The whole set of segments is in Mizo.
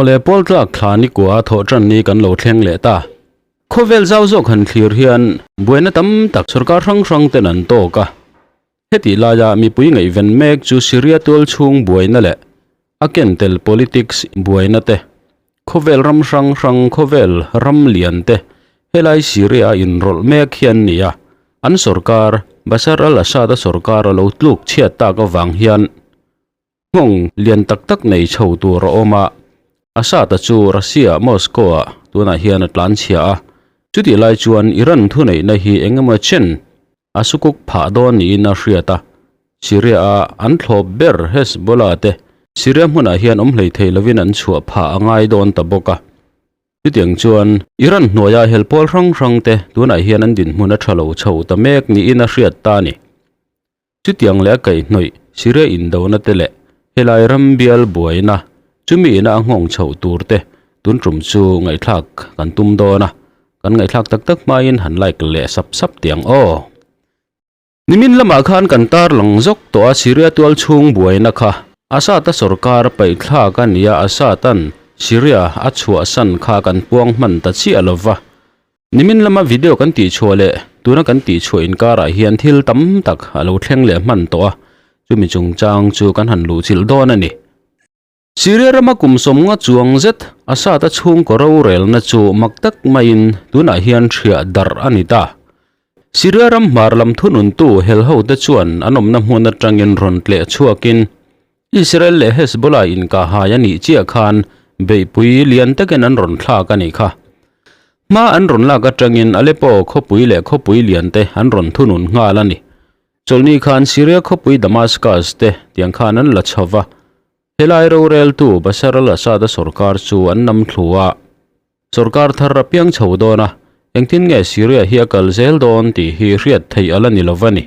Awle pawl tlak thla ni kua thawh tan ni kan lo thleng leh ta. Khawvel zau zawk han thlir hian buaina tam tak sorkar hrang hrang ten an tawk a. Hetih laia mipui ngaihven mek chu Syria tual chhung buaina leh a ken tel politics buaina te, khawvel ram hrang hrang khawvel ram lian te helai Syria a inrawlh mek hian ni a, an sorkar Bashar al-Assad-a sorkar a lo tluk chhiat tak avang hian Nghawng lian tak tak nei chho tur a awm a, Assad-a chu Russia, Moscow-ah tunah hian a tlanchhia a. Chutih lai chuan Iran thuneihna hi eng emaw chen a sukuk phah dawn niin a hriat a. Syria-a an thlawp ber Hezbollah te Syria hmunah hian awm hlei thei lovin an chhuah phah a ngai dawn ta bawk a. Chutiang chuan Iran hnuaia helpawl hrang hrang te tunah hian an dinhmun a tha lo chho ta mek niin a hriat ta a ni. Chutiang leh a kaihhnawih Syria indona te leh helai ram bial buaina chumi ina a nghawng chhoh tur te tun tum chu ngaihthlak kan tum dawn a, kan ngaihthlak tak tak hmain han like leh sap sap teh ang aw. Nimin lamah khan kan tarlang zawk tawh a Syria tual chhung buaina kha Assad-a sorkar paihthlak a nia Assad-a'n Syria a chhuahsan kha kan puang hman ta chiah lova. Nimin lama video kan tihchhuah leh tuna kan tihchhuah inkarah hian thil tam tak a lo thleng leh hman tawh a, chumi chungchang chu kan han luhchilh dawn a ni. Syria rama kum sawmnga chuang zet Assad-a chhungkaw rorelna chu mak tak maiin tunah hian hriah darh a ni ta. Syria ram hmar lam thununtu helhote chuan an awmna hmun atangin rawn tleh chhuakin Israel leh Hezbollah inkahhai a nih chiah khan beihpui lian takin an rawn thlak a nih kha. Hma an rawn lak atangin Aleppo khawpui leh khawpui lian te an rawn thunun nghal a ni. Chawlhni khan Syria khawpui Damascus te tiang khan an la chho va, helai roreltu Bashar al-Assad-a sorkar chu an nam thlu a, sorkar thar a piang chho dawn a, engtin nge Syria hi a kal zel dawn tih hi hriat theih a la ni lo va ni.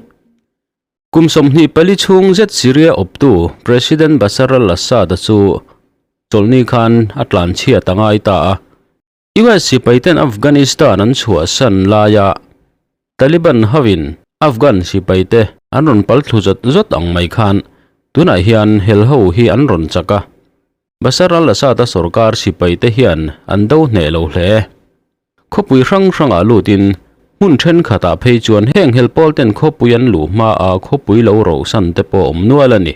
Kum 24 chhung zet Syria awptu President Bashar al-Assad-a chu chawlhni khan a tlanchhiat a ngai ta a. US sipaiten Afghanistan an chhuahsan laia Taliban hovin Afghan sipaite an rawn pal thlu zawt zawt ang mai khan tunah hian hel ho hi an rawn chak a. Bashar al-Assad-a sorkar sipaite hian an do hneh lo hle. Khawpui hrang hrangah lutin hmun thenkhatah phei chuan heng helpawl ten khawpui an luh hmaah khawpui lo rohsan te pawh awm nual a ni.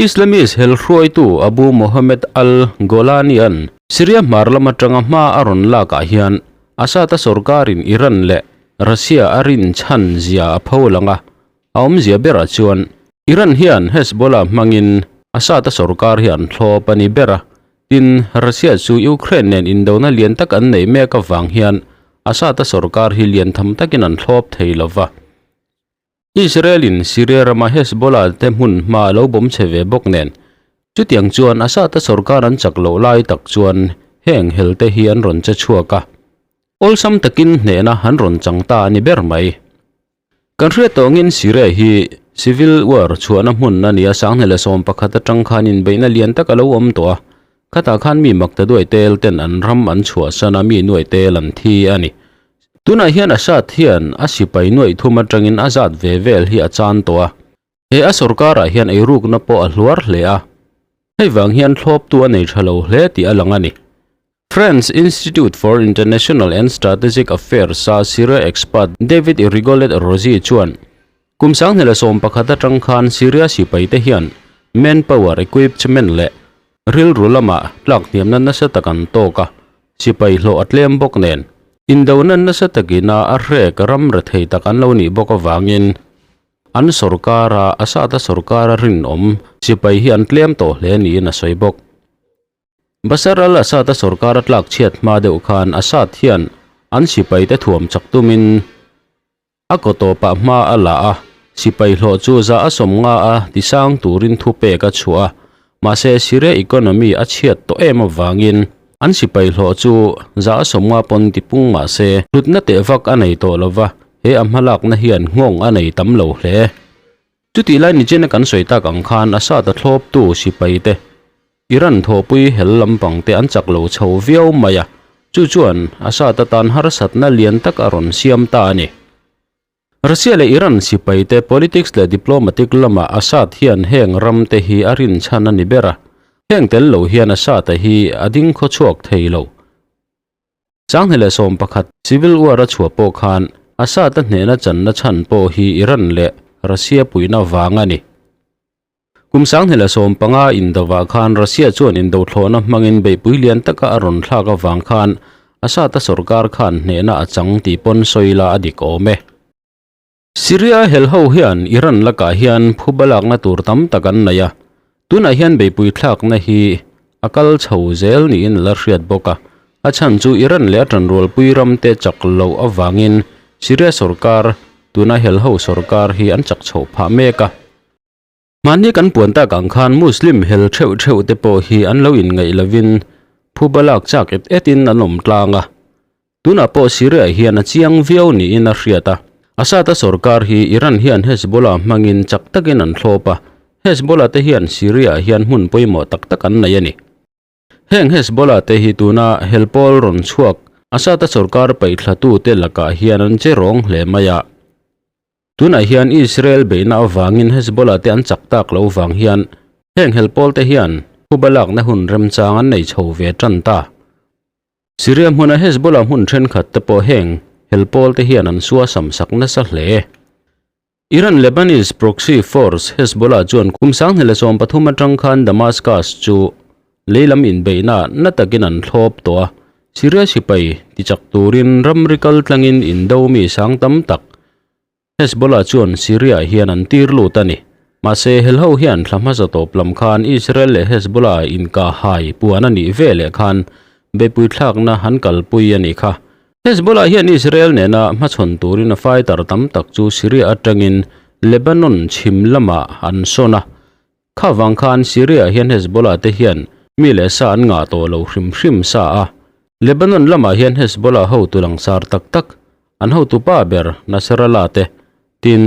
Islamist hel hruaitu Abu Mohammed al-Golani-a'n Syria hmar lam atanga hma a rawn lakah hian Assad-a sorkarin Iran leh Russia a rinchhan zia a pho lang a, a awmzia berah chuan Iran hian Hezbollah hmangin Assad-a sorkar hi an thlawp a ni ber a, Tin, Russia chu Ukraine nen indona lian tak an neih mek avang hian Assad-a sorkar hi lian tham takin an thlawp thei lo va. Israel-in Syria rama Hezbollah te hmun hma a lo bawm chhe ve bawk nen, chutiang chuan Assad-a sorkar an chak loh lai tak chuan heng helte hi an rawn che chhuak a, awlsam takin hnehna an rawn chang ta a ni ber mai. Kan hriat tawngin Syria hi civil war chhuahna hmun a ni a, 2011 atang khan inbeihna lian tak a lo awm tawh a, khatah khan mi makta duai tel ten an ram an chhuahsan a, mi nuai tel an thi a ni. Tunah hian Assad hian a sipai nuaih thum atangin a zat ve vel hi a chan tawh a, he a sorkarah hian eirukna pawh a hluar hle a, hei vang hian thlawptu a nei tha lo hle tih a lang a ni. France Institute for International and Strategic Affairs-a Syria expert David Rigolet Rosy chuan, Kum 2011 atang khan Syria sipaite hian manpower equipment leh rilru lamah tlak hniamna nasa tak an tawk a, sipai hlawh a tlem bawk nen indona nasa takina a hrek ram rethei tak an lo nih bawk avangin an sorkara Assad-a sorkara rinawm sipai hi an tlem tawh hle niin a sawi bawk. Bashar al-Assad-a sorkar a tlak chhiat hma deuh khan Assad hian an sipaite thuam chak tumin a kaw tawpah hma a la a, sipai hlawh chu za a 50 a tisang turin thupek a chhuah a, mahse Syria economy a chhiat tawh em avangin an sipai hlawh chu za a 50 pawn tipung mahse hlutna teh vak a nei tawh lova, he a hmalakna hian nghawng a nei tam lo hle. Chutih lai nichina kan sawi tak ang khan Assad-a thlawptu sipaite Iran thawhpui hel lampang te an chak lo chho viau mai a, chu chuan Assad atan harsatna lian tak a rawn siam ta a ni. Russia leh Iran sipaite politics leh diplomatic lamah Assad hian heng ram te hi a rinchhan a ni ber a. Heng tel lo hian Assad-a hi a ding khaw chhuak thei lo. 2011 Civil War a chhuah pawh khan Assad-a hnehna channa chhan pawh hi Iran leh Russia puihna vang a ni. Kum 2015 indovah khan Russia chuan indothlawhna hmangin beihpui lian taka a rawn thlak avang khan Assad-a sorkar khan hnehna a chang tih pawn sawi la a dik awm e. Syria helho hian Iran lakah hian phuba lakna tur tam tak an nei a, tunah hian beihpui thlakna hi a kal chho zel niin a la hriat bawk a. A chhan chu Iran leh a tanrualpui ramte chak loh avangin Syria sorkar, tuna helho sorkar hi an chak chhoh phah mek a. Mahni kan puan tak ang khan Muslim hel theuh theuh te pawh hi an lo inngaih lovin phuba lak chak et etin an awm tlang a. Tunah pawh Syria hian a chiang viau niin a hriat a. Assad-a sorkar hi Iran hian Hezbollah hmangin chak takin an thlawp a, Hezbollah te hian Syria hian hmun pawimawh tak tak an nei a ni. Heng Hezbollah te hi tuna hel pawl rawn chhuak Assad-a sorkar paihthlatu te lakah hian an che rawng hle mai a. Tunah hian Israel beihna avangin Hezbollah te an chak tak loh vang hian heng hel pawl te hian phuba lakna hun remchang an nei chho ve tan ta. Syria hmuna Hezbollah hmun thenkhat te pawh heng hel pawl te hian an suasam sak nasa hle. Iran Lebanese proxy force Hezbollah chuan kum 2013 atang khan Damascus chu leilam inbeihna na takin an thlawp tawh a, Syria sipai tichak turin ramri kal tlangin indo mi sang tam tak Hezbollah chuan Syria hian an tir lut a ni. Mahse, helho hian thla hmasa tawp lam khan Israel leh Hezbollah inkahhai puan a nih ve leh khan beihpui thlakna an kalpui a nih kha. Hezbollah hian Israel nena hmachhawn turin a fighter tam tak chu Syria atangin Lebanon chhim lamah an sawn a. Kha vang khan Syria hian Hezbollah te hian mi leh sa an ngah tawh lo hrim hrim sa a. Lebanon lamah hian Hezbollah hotu langsar tak tak, an hotu pa ber Nasrallah te, tin,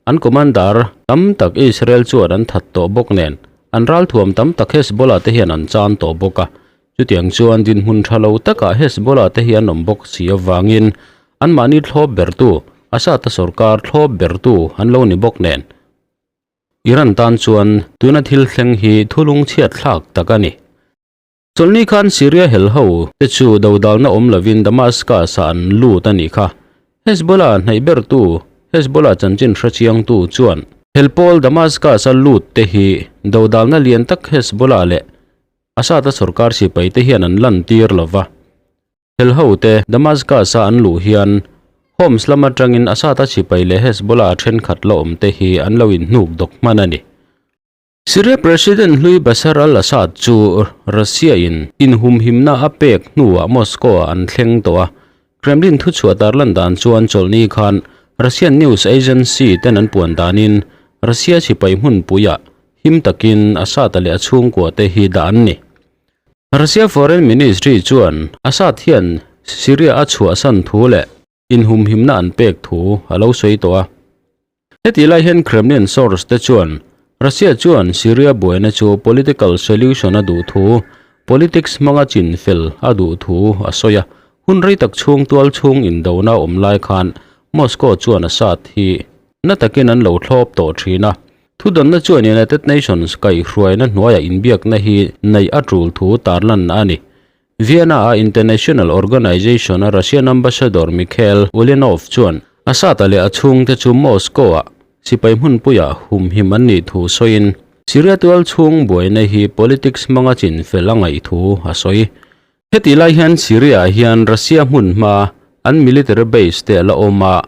an commander tam tak Israel chuan an that tawh bawk nen, an ralthuam tam tak Hezbollah te hian an chan tawh bawk a. Chutiang chuan dinhmun tha lo takah Hezbollah te hi an awm bawk si avangin anmahni thlawp bertu, Assad-a sorkar thlawp bertu an lo ni bawk nen, Iran tan chuan tuna thil thleng hi thulung chhiat thlak tak a ni. Chawlhni khan Syria hel ho te chu dodalna awm lovin Damascus ah an lut a nih kha. Hezbollah hnaih bertu Hezbollah chanchin hre chiangtu chuan hel pawl Damascus a lut te hi dodalna lian tak Hezbollah leh Assad-a sorkar sipai te hian an lantir lova. Helho te Damascus a an luh hian Homs lam atangin Assad-a sipai leh Hezbollah thenkhat la awm te hi an lo inhnuk dawk hman a ni. Syria President hlui Bashar al-Assad chu Russia in inhumhimna a pek hnuah Moscow ah an thleng tawh a, Kremlin thuchhuah tarlan dan chuan chawlhni khan Russian news agency ten an puan danin Russia sipai hmunpuiah him takin Assad-a leh a chhungkua te hi dah an ni. Russia Foreign Ministry chuan Assad hian Syria a chhuahsan thu leh inhumhimna an pek thu a lo sawi tawh a. Hetih lai hian Kremlin source te chuan Russia chuan Syria buaina chu political solution a duh thu, politics hmanga chin fel a duh thu a sawi a. Hun rei tak chhung tual chhung indona awm lai khan Moscow chuan Assad hi na takin an lo thlawp tawh thin a. Thudanna chuan United Nations kaihhruaina hnuaiah inbiakna hi neih a tul thu tarlan a ni. Vienna-a international organization-a Russian ambassador Mikhail Ulyanov chuan Assad-a leh a chhungte chu Moscow-ah sipai hmunpuiah humhim an nih thu sawiin Syria tual chhung buaina hi politics hmanga chinfel a ngaih thu a sawi. Hetih lai hian Syria-ah hian Russia hmun hma an military base te a la awm a,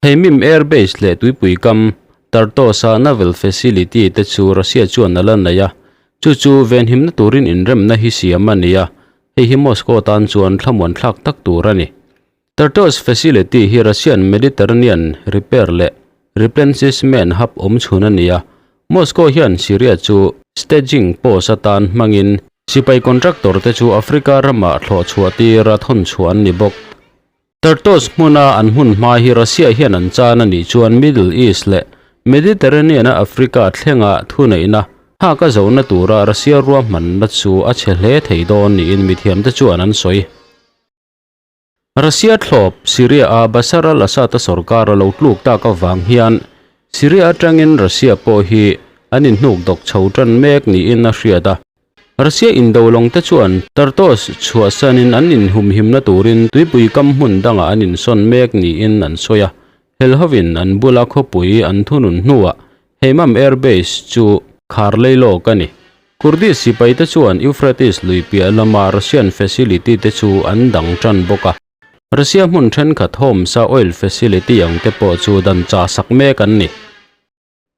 Heimim Air Base leh tuipui kam Tartus-a naval facility te chu Russia chuan a la nei a, chu chu venhimna turin inremna hi siam a ni a, hei hi Moscow tan chuan thlamuan thlak tak tur a ni. Tartus facility hi Russian Mediterranean repair leh replenishment hub awm chhun a ni a, Moscow hian Syria chu staging post atan hmangin sipai contractor te chu Africa ramah thlawh chhuah tir a thawn chhuah an ni bawk. Tartus hmuna an hmun hma hi Russia hian an chan a nih chuan Middle East leh Mediterranean-a Africa thlenga thuneihna hak a zohna tura Russia ruahmanna chu a chhe hle thei dawn niin mithiamte chuan an sawi. Russia thlawp Syria-a Bashar al-Assad-a sorkar a lo tluk tak avang hian Syria atangin Russia pawh hi an inhnuk dawk chho tan mek niin a hriat a. Russia indo lawng te chuan Tartus chhuahsanin an inhumhimna turin tuipui kam hmun dangah an insawn mek niin an sawi a. Hel hovin an bula khawpui an thunun hnuah Heimam Air Base chu khar lei lawk a ni. Kurdish sipai te chuan Euphrates lui piah lama Russian facility te chu an dang tan bawk a. Russia hmun thenkhat Homs-a oil facility ang te pawh chu dan chah sak mek an ni.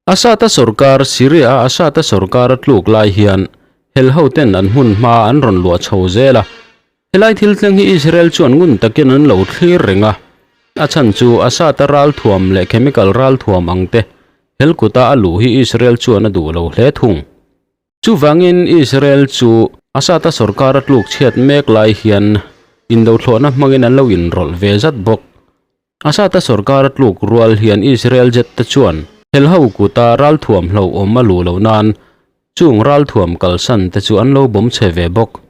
Assad-a sorkar Syria-a Assad-a sorkar a tluk lai hian hel hoten an hmun hma an rawn luah chho zel a. Helai thil thleng hi Israel chuan ngun takin an lo thlir reng a. A chhan chu Assad-a ralthuam leh chemical ralthuam ang te hel kuta a luh hi Israel chuan a duh lo hle thung. Chuvangin Israel chu Assad-a sorkar a tluk chhiat mek lai hian indothlawhna hmangin an lo inrawlh ve zat bawk. Assad-a sorkar a tluk rual hian Israel jet te chuan helho kuta ralthuam hlauhawm a luh loh nan chung ralthuam kalsan te chu an lo bawm chhe ve bawk.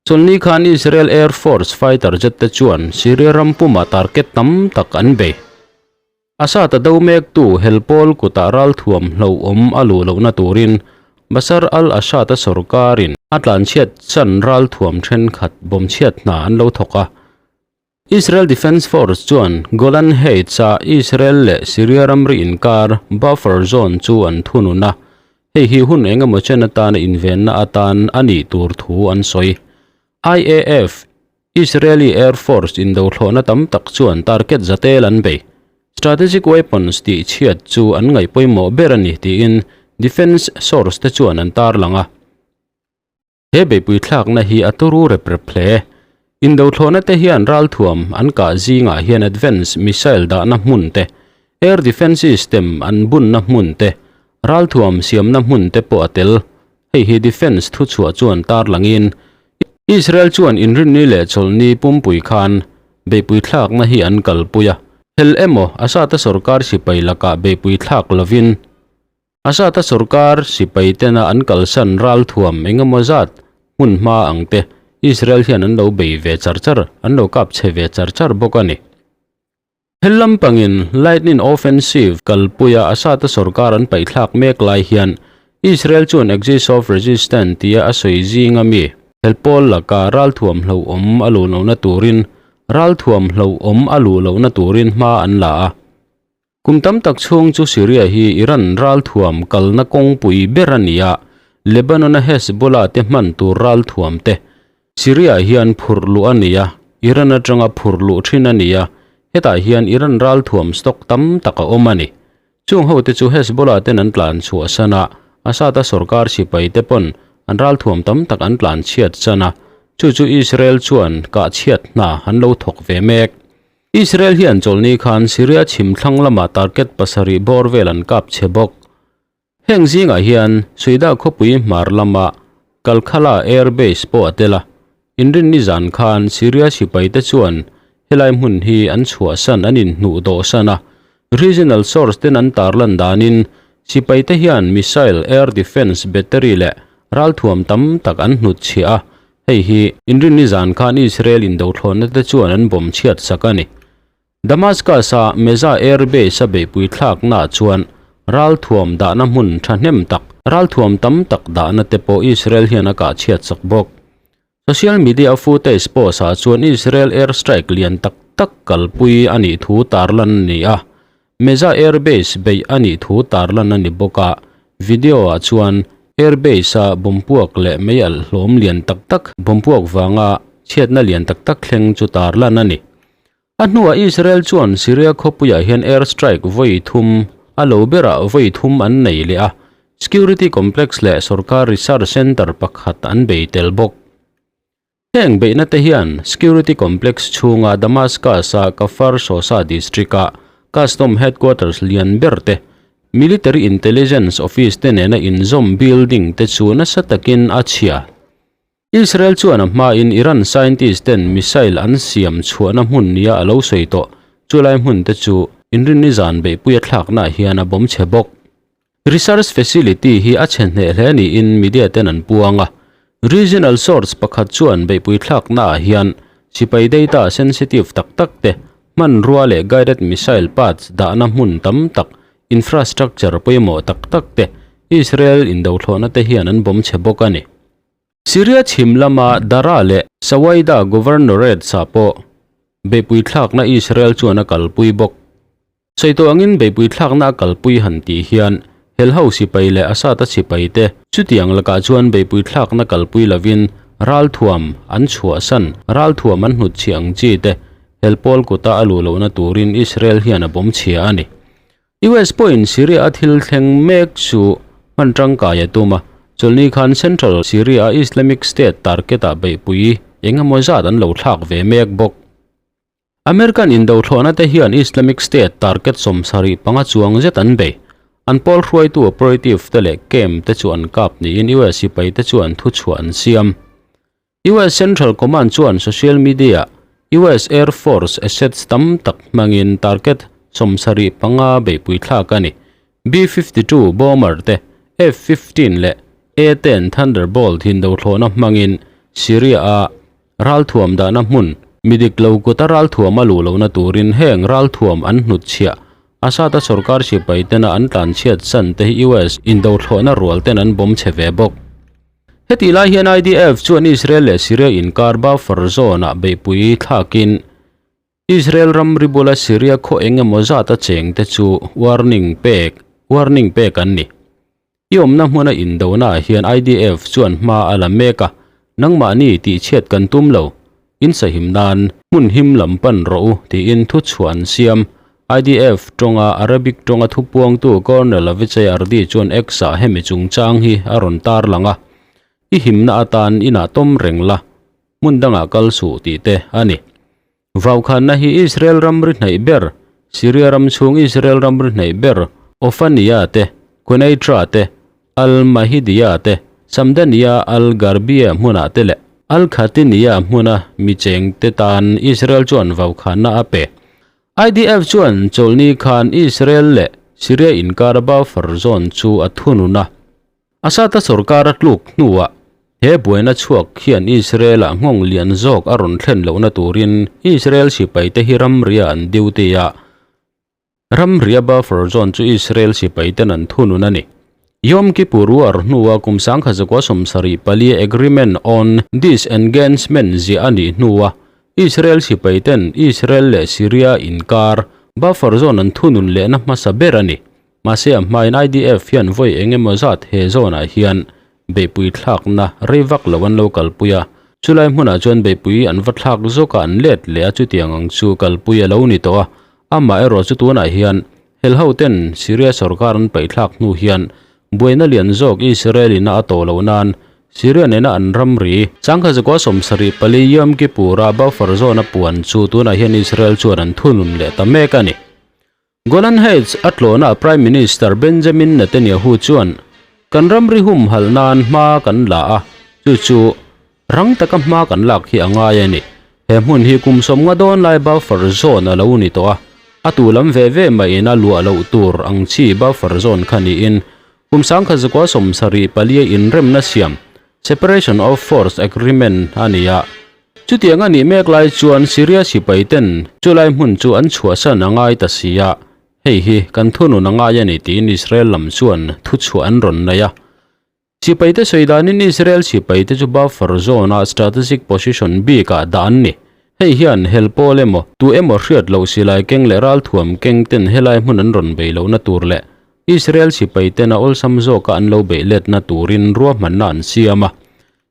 Chawlhni khan Israel Air Force fighter jet te chuan Syria ram pumah target tam tak an bei. Assad-a do mektu hel pawl kutah ralthuam hlauhawm a luh lohna turin Bashar al-Assad-a sorkarin a tlanchhiat chan ralthuam thenkhat bawmchhiat hna an lo thawk a. Israel Defense Force chuan Golan Heights-a Israel leh Syria ramri inkar buffer zone chu an thunun a, hei hi hun eng emaw chen atana invenna atan a nih tur thu an sawi. IAF, Israeli Air Force indothlawhna tam tak chuan target zatel an bei. Strategic weapons tih chhiat chu an ngaih pawimawh ber a ni tiin defence source te chuan an tarlang a. He beihpui thlakna hi a turu rep rep hle. Indothlawhna te hian ralthuam an kah zingah hian advance missile dahna hmun te, air defence system an bunna hmun te, ralthuam siamna hmun te pawh a tel. Hei hi defence thuchhuah chuan tarlangin Israel chuan inrinni leh chawlhni pumpui khan beihpui thlakna hi an kalpui a. Hel emaw Assad-a sorkar sipai lakah beihpui thlak lovin Assad-a sorkar sipai tena an kalsan ralthuam engemaw zat hmun hma ang te Israel hian an lo bei ve char char, an lo kap chhe ve char char bawk a ni. Hel lampangin Lightning Offensive kalpuia Assad-a sorkar an paihthlak mek lai hian Israel chuan Axis of Resistance tia a sawi zinga mi hel pawl laka ralthuam hlauhawm a luh lohna turin ralthuam hlauhawm a luh lohna turin hma an la a. Kum tam tak chhung chu Syria hi Iran ralthuam kalna kawngpui ber a ni a, Lebanon-a Hezbollah te hman tur ralthuam te Syria hian phurh luh a ni a, Iran atanga phurh luh thin a ni a, hetah hian Iran ralthuam stock tam tak a awm a ni. Chung hote chu Hezbollah ten an tlan chhuahsan a, Assad-a sorkar sipai te pawn an ralthuam tam tak an tlan chhiat chan a, chu chu Israel chuan kah chhiat hna an lo thawk ve mek. Israel hian chawlhni khan Syria chhim thlang lamah target pasarih bawr vel an kap chhe bawk. Heng zingah hian Suida khawpui hmar lama Kalkhala Air Base pawh a tel a, inrinni zan khan Syria sipaite chuan helai hmun hi an chhuahsan an inhnuh dawhsan a, regional source ten an tarlan danin sipaite hian missile, air defence battery leh ralthuam tam tak an hnutchhiah a, hei hi inrinni zan khan Israel indothlawhna te chuan an bomb chhiat sak a ni. Damascus-a Mezza Air Base-a beihpui thlaknaah chuan ralthuam dahna hmun thahnem tak, ralthuam tam tak dahna te pawh Israel hian a kah chhiat sak bawk. Social media footage post-ah chuan Israel air strike lian tak tak kalpui a nih thu tarlan a ni a, Mezza Air Base beih a nih thu tarlan a ni bawk a, video-ah chuan air base-a bompuak leh mei alh hlawm lian tak tak bompuak vanga chhiatna lian tak tak thleng chu tarlan a ni. A hnuah Israel chuan Syria khawpuiah hian air strike vawi thum a lo berah vawi thum an nei leh a, security complex leh sorkar research center pakhat an bei tel bawk. Heng beihna te hian security complex chhunga Damascus-a Kafar Sosa district-a custom headquarters lian ber te, military intelligence office te nena inzawm building te chu nasa takin a chhia. Israel chuan a hmain Iran scientist ten missile an siam chhuahna hmun nia a lo sawi tawh. Chulai hmun te chu inrinni zan beihpuia thlaknaah hian a bawm chhe bawk. Research facility hi a chhe hneh hle niin media ten an puang a. Regional source pakhat chuan beihpui thlaknaah hian sipai data sensitive tak tak te, hmanrua leh guided missile parts dahna hmun tam tak, infrastructure pawimawh tak tak te Israel indothlawhna te hian an bawm chhe bawk a ni. Syria chhim lama Daraa leh Sawaida Governorates-ah pawh beihpui thlakna Israel chuan a kalpui bawk. Sawi tawh angin beihpui thlakna a kalpui han tih hian helho sipai leh Assad-a sipaite chutiang lakah chuan beihpui thlakna kalpui lovin ralthuam an chhuahsan, ralthuam an hnutchhiah ang chi te helpawl kuta a luh lohna turin Israel hian a bawm chhia a ni. US pawhin Syria-a thil thleng mek chu hman tangkai a tum a, chawlhni khan Central Syria-a Islamic State target-ah beihpui eng emaw zat an lo thlak ve mek bawk. American indothlawhna te hian Islamic State target 75 chuang zet an bei. An pawl hruaitu operative te leh camp te chu an kap niin US sipai te chuan thuchhuah an siam. US Central Command chuan social media-ah US Air Force assets tam tak hmangin target 75 beihpui thlak a ni. B-52 bomber te, F-15 leh A-10 Thunderbolt hindothlawhna hmangin Syria-a ralthuam dahna hmun mi dik lo kuta ralthuam a luh lohna turin heng ralthuam an hnutchhiah. Assad-a sorkar sipai tena an tlanchhiat san te hi US indothlawhna rual ten an bawm chhe ve bawk. Hetih lai hian IDF chuan Israel leh Syria inkar buffer zone-ah beihpui thlakin Israel ramri bula Syria khaw eng emaw zata chengte chu warning pek warning pek an ni. I awmna hmuna indonaah hian IDF chuan hma a la mek a, nangmahni tihchhiat kan tum lo, insahim nan hmun him lam pan rawh u tiin thuchhuah an siam. IDF tawnga Arabic tawnga thupuangtu Colonel Avichai Ardi chuan X-ah hemi chungchang hi a rawn tarlang a, I himna atan inah tawm reng la, hmun dangah kal suh tih te a ni. Vaukhanna hi Israel ramri hnaih ber, Syria ram chhung Israel ramri hnaih ber Ofania te, Quneitra te, Al-Mahidiya te, Samdaniya Al-Gharbiyah hmunah te leh Al-Khatiniya hmuna mi chengte tan Israel chuan vaukhanna a pe. IDF chuan chawlhni khan Israel leh Syria inkara buffer zone chu a thunun a. Assad-a sorkar a tluk hnuah he buaina chhuak hian Israel-ah nghawng lian zawk a rawn thlen lohna turin Israel sipaite hi ramria an duty a. Ramria buffer zone chu Israel sipaiten an thunun a ni. Yom Kippur War hnua kum 1974 Agreement on Disengagement ziah a nih hnua Israel sipaiten Israel leh Syria inkar buffer zone an thunun lehna hmasa ber a ni. Mahse a hmain IDF hian vawi eng emaw zat he zone-ah hian beihpui thlakna rei vak lo an lo kalpui a. Chulai hmunah chuan beihpui an va thlak zawk a, an let leh a, chutiang ang chu kalpui a lo ni tawh a. Amaherawhchu tunah hian Helho ten Syria sorkar an paihthlak hnu hian buaina lian zawk Israel in a a tawh loh nan Syria nena an ramri 1974 Yom Kippur-a buffer zone a puan chu tunah hian Israel chuan an thunun leh ta mek a ni. Golan Heights a tlawhna Prime Minister Benjamin Netanyahu chuan kan ramri humhalh nan hma kan la a, chu chu Rang taka hma kan lak hi a ngai a ni. He hmun hi kum 50 dawn lai buffer zone a lo ni tawh a, a tu lam ve ve maiin a luah loh tur ang chi buffer zone kha niin kum 1974 inremna siam, Separation of Force Agreement, a ni a. Chutiang a nih mek lai chuan Syria sipai ten chulai hmun chu an chhuahsan a ngai ta si a, hei hi kan thunun a ngai a ni tiin Israel lam chuan thuchhuah an rawn nei a. Sipaite sawi danin Israel sipaite chu buffer zone-a strategic position bikah dah an ni. Hei hian hel pawl emaw, tu emaw hriat loh silai keng leh ralthuam keng ten helai hmun an rawn bei lohna tur leh Israel sipaiten a awlsam zawka an lo beih letna turin ruahmanna an siam a.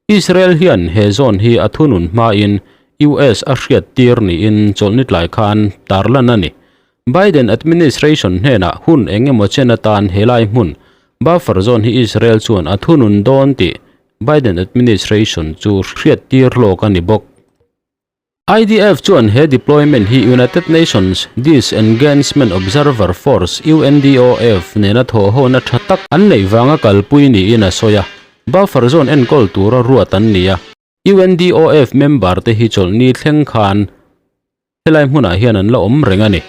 Israel hian he zone hi a thunun hmain US a hriattir niin chawlhni tlai khan tarlan a ni. Biden administration hnenah hun eng emaw chen atan helai hmun buffer zone hi Israel chuan a thunun dawn tih Biden administration chu hriattir hlawk a ni bawk. IDF chuan he deployment hi United Nations Disengagement Observer Force, UNDOF, nena thawhhawna tha tak an neih vanga kalpui niin a sawi a, buffer zone enkawl tura ruat an ni a. UNDOF member te hi chawlhni thleng khan helai hmunah hian an la awm reng a ni.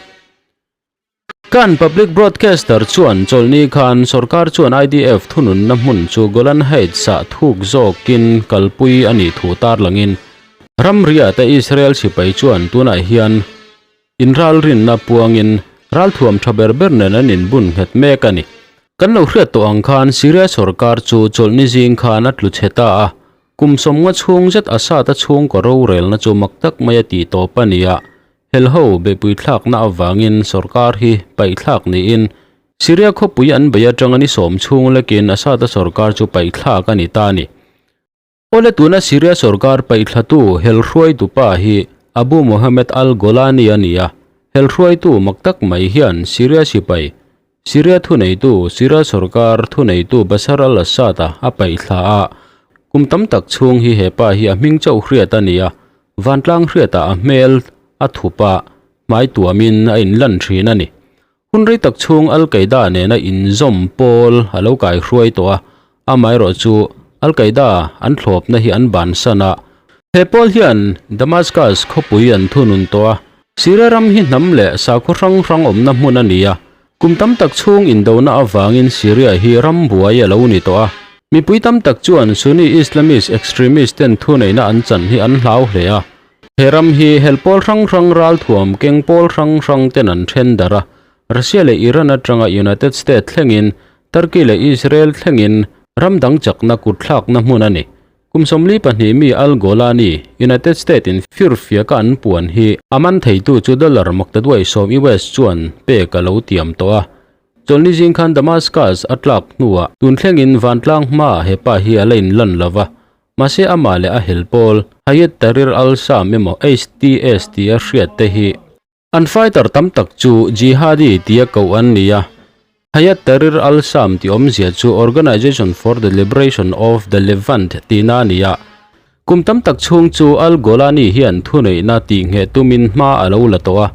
Kan Public Broadcaster chuan chawlhni khan sorkar chuan IDF thununna hmun chu Golan Heights-ah thuk zawkin kalpui a nih thu tarlangin ramria te Israel sipai chuan tunah hian inralrinna puangin ralthuam tha ber ber nen an inbun nghet mek a ni. Kan lo hriat tawh ang khan Syria sorkar chu chawlhni zing khan a tlu chhe ta a. Kum sawmnga chhung zet Assad-a chhungkaw rorelna chu mak tak maia tih tawp a ni a, helho beihpui thlakna avangin sorkar hi paihthlak niin Syria khawpui an bei atanga ni sawm chhung lekin Assad-a sorkar chu paihthlak a ni ta a ni. Awle tuna Syria sorkar paihthlatu hel hruaitu pa hi Abu Mohammed al-Golani a ni a, hel hruaitu mak tak mai hian Syria sipai, Syria thuneitu, Syria sorkar thuneitu Bashar al-Assad-a a paihthla a, kum tam tak chhung hi he pa hi a hming chauh hriat a ni a, vantlang hriatah a hmel a thup a, hmai tuamin a inlan thin a ni. Hun rei tak chhung Al-Qaeda nena inzawm pawl a lo kaihruai tawh a, amaherawh chu Al-Qaeda an thlawpna hi an bansan a. He pawl hian Damascus khawpui an thunun tawh a, Syria ram hi hnam leh sakhaw hrang hrang awmna hmun a ni a, kum tam tak chhung indona avangin Syria hi ram buai a lo ni tawh a. Mipui tam tak chuan Sunni Islamist extremist ten thuneihna an chan hi an hlau hle a. He ram hi hel pawl hrang hrang ralthuam keng pawl hrang hrang ten an then darh a, Russia leh Iran atanga United States thlengin, Turkey leh Israel thlengin ram dang chakna kutthlakna hmun a ni. Kum 42 mi Al-Golani, United States in firfiaka an puan hi a man theitu chu dollar maktaduai sawm US chuan pek a lo tiam tawh a. Chawlhni zing khan Damascus a tlak hnuah tun thlengin vantlang hmaah he pa hi a la inlan lova, Mahse amah leh a hel pawl, Hayat Tahrir al-Sham emaw HTS tia hriat te hi an fighter tam tak chu Jihadi tia koh an ni a. Hayat Tahrir al-Sham tih awmzia chu Organization for the Liberation of the Levant tihna a ni a. Kum tam tak chhung chu al-Golani hian thuneihna tihngheh tumin hma a lo la tawh a.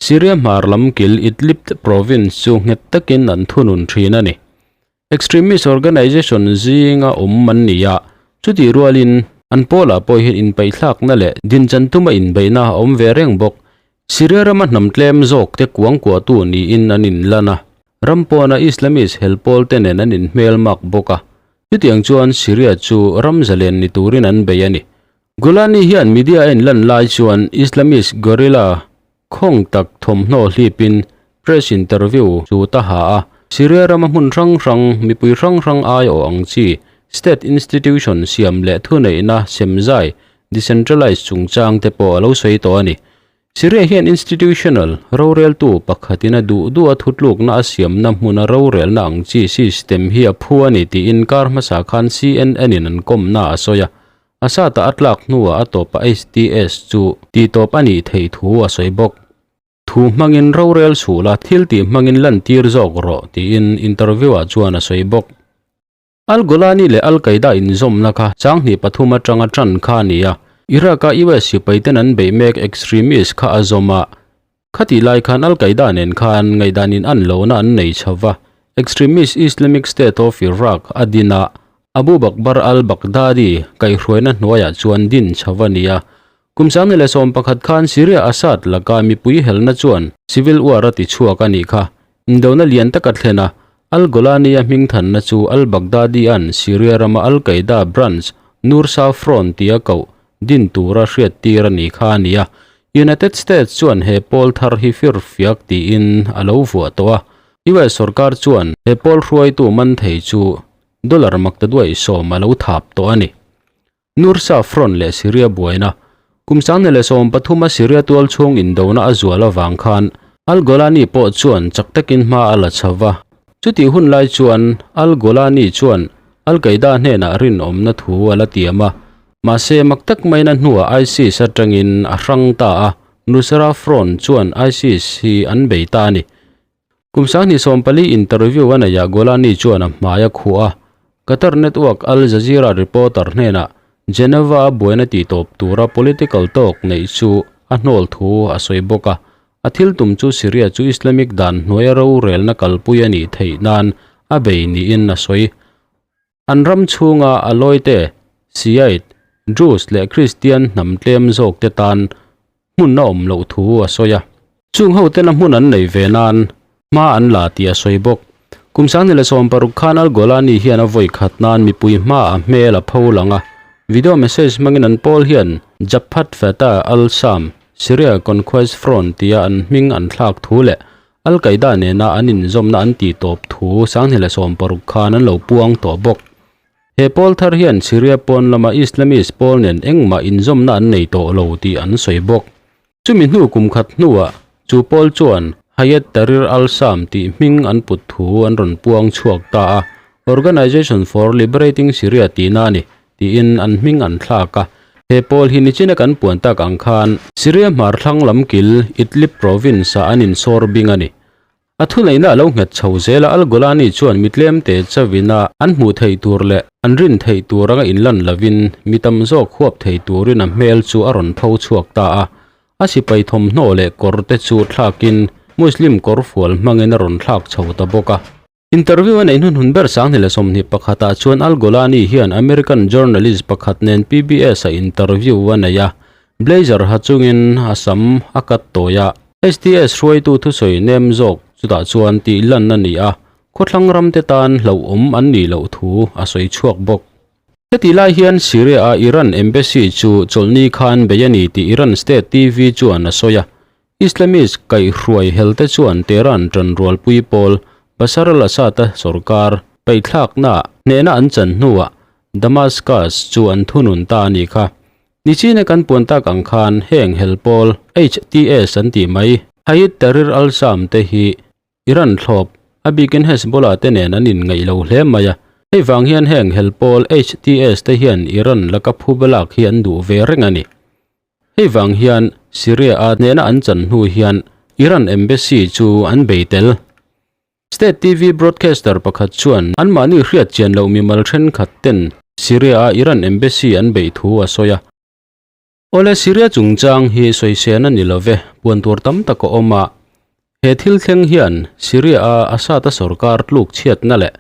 Syria hmar lam kil Idlib province chu nghet takin an thunun thin a ni. Extremist organization zinga awm an ni a, chutih rualin an pawlah pawh hian inpaihthlakna leh dinchan tuma inbeihna a awm ve reng bawk. Syria rama hnam tlem zawk te kuangkuahtu niin an inlan a, ram pawna Islamist hel pawl te nen an inhmelmak bawk a, chutiang chuan Syria chu ram zalen ni turin an bei a ni. Golani hian media a inlan lai chuan Islamist guerrilla Khawng tak thawmhnaw hlipin press interview chu ta ha a, Syria rama hmun hrang hrang, mipui hrang hrang aiawh ang chi state institution siam leh thuneihna semzai, decentralized, chungchang te pawh a lo sawi tawh a ni. Syria hian institutional roreltu pakhatin a duh duh a thutlukna a siamna hmuna rorelna ang chi system hi a phu a ni tiin kar hmasa khan CNN in an kawmna a sawi a. Assad-a a tlak hnuah a tawpa HTS chu tihtawp a nih theih thu a sawi bawk. Thu hmangin rorel chhuh la, thil tih hmangin lantir zawk rawh, tiin interview-ah chuan a sawi bawk. Al-Golani leh Al-Qaeda inzawmna kha changhnih pathum atanga tan kha a ni a, Iraq-a US sipaiten an beih mek extremist kha a zawm a, Khatih lai khan Al-Qaeda nen khan ngaihdan in an lohna an nei chho va, extremist Islamic State of Iraq a din a, Abu Bakbar al-Baghdadi kaihhruaina hnuaiah chuan din chho a ni a. Kum 2011 khan Syria Assad laka mipui helna chuan civil war a tichhuak a nih kha. Indona lian tak a thlen a, Al-Golani-a hmingthanna chu al-Baghdadi-a'n Syria rama Al-Qaeda branch Nursa Front tia koh din tura hriattir a nih kha a ni a. United States chuan he pawl thar hi firfiak tiin a lo vuah tawh a. US sorkar chuan he pawl hruaitu man thei chu dollar maktaduai sawm a lo thap tawh a ni. Nursa Front leh Syria buaina Kum 2013 a Syria tual chhung indona a zual avang khan Al-Golani pawh chuan chak takin hma a la chho va. Chutih hun lai chuan Al-Golani chuan Al-Qaeda hnenah rinawmna thu a la tiam a. Mahse, mak tak maina hnuah ISIS atangin a hrang ta a, Nusra Front chuan ISIS hi an bei ta a ni. Kum 2014 interview a neihah Golani chuan a hmai a khuh a, Qatar network Al Jazeera reporter hnenah Geneva-a buaina tihtawp tura political talk neih chu a hnawl thu a sawi bawk a. A thil tum chu Syria chu Islamic dan hnuaia rorelna kalpui a nih theih nan a bei niin a sawi. An ram chhunga Alawite, Shiite, Druze leh Kristian hnam tlem zawkte tan hmun a awm loh thu a sawi a. Chung hotena hmun an nei ve nan hma an la tih a sawi bawk. Kum 2016 khan Al-Golani hian a vawi khat nan mipui hmaah a hmel a pho lang a. Video message hmangin an pawl hian Jabhat Fatah al-Sham, Syria Conquest Front tia an hming an thlak thu leh Al-Qaeda nena an inzawmna an tih tawp thu 2016 khan an lo puang tawh bawk. He pawl thar hian Syria pawn lama Islamist pawl nen engmah inzawmna an nei tawh lo tih an sawi bawk. Chumi hnu kum khat hnuah chu pawl chuan Hayat Tahrir al-Sham tih hming an put thu an rawn puang chhuak ta a, Organization for Liberating Syria tihna a ni tiin an hming an thlak a. He pawl hi nichina kan puan tak ang khan Syria hmar thlang lam kil Idlib province-ah an insawr bing a ni. A thuneihna a lo nghet chho zel a, Al-Golani chuan mi tlemte chawina an hmuh theih tur leh an rin theih tur anga inlan lovin mi tam zawk huap thei turin a hmel chu a rawn tho chhuak ta a. A sipai thawmhnaw leh kawr te chu thlakin Muslim kawrfual hmangin a rawn thlak chho ta bawk a. Interview a neih hnunhun ber 2021 ah chuan Al-Golani hian American journalist pakhat nen PBS-a interview a nei a, blazer ha chungin a sam a cut tawi a. HTS hruaitu thusawi nem zawk chutah chuan tih lan a ni a, khawthlang ramte tan hlauhawm an nih loh thu a sawi chhuak bawk. Heti lai hian Syria-a Iran embassy chu chawlhni khan bei a ni tih Iran state TV chuan a sawi a, Islamist kaihhruai helte chuan Tehran ṭanrualpui pawl Bashar al-Assad-a sorkar paihthlaknaah hnehna an chan hnuah Damascus chu an thunun ta a nih kha. Nichina kan puan tak ang khan heng hel pawl HTS an tih mai Hayat Tahrir al-Sham te hi Iran thlawp a bikin Hezbollah te nen an inngaih lo hle mai a. Hei vang hian heng hel pawl HTS te hian Iran laka phuba lak hi an duh ve reng a ni. Hei vang hian Syria-a hnehna an chan hnu hian Iran embassy chu an bei tel. State TV broadcaster pakhat chuan anmahni hriat chian loh mimal thenkhat ten Syria-a Iran embassy an beih thu a sawi a. Awle Syria chungchang hi sawisên a ni lo ve, puan tur tam tak a awm a. He thil thleng hian Syria-a Assad-a sorkar tluk chhiatna leh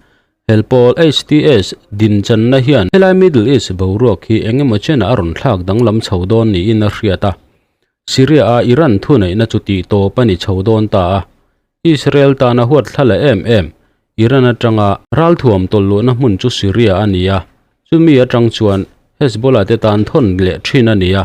hel pawl HTS din channa hian helai Middle East boruak hi eng emaw chenah a rawn thlak danglam chho dawn niin a hriat a. Syria-a Iran thuneihna chu tih tawp a ni chho dawn ta a. Israel tana huat thla leh em em Iran atanga ralthuam tawlh luhna hmun chu Syria a ni a, chumi atang chuan Hezbollah te tan thawn leh thin a ni a,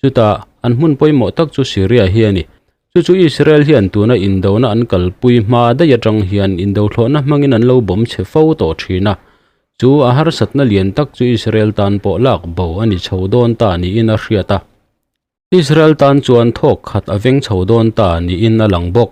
chutah an hmun pawimawh tak chu Syria hi a ni. Chu chu Israel hian tuna indona an kalpui hma daih atang hian indothlawhna hmangin an lo bawm chhe fo tawh thin a. Chu a harsatna lian tak chu Israel tan pawh lak bo a ni chho dawn ta niin a hriat a. Israel tan chuan thawk khat a veng chho dawn ta niin a lang bawk.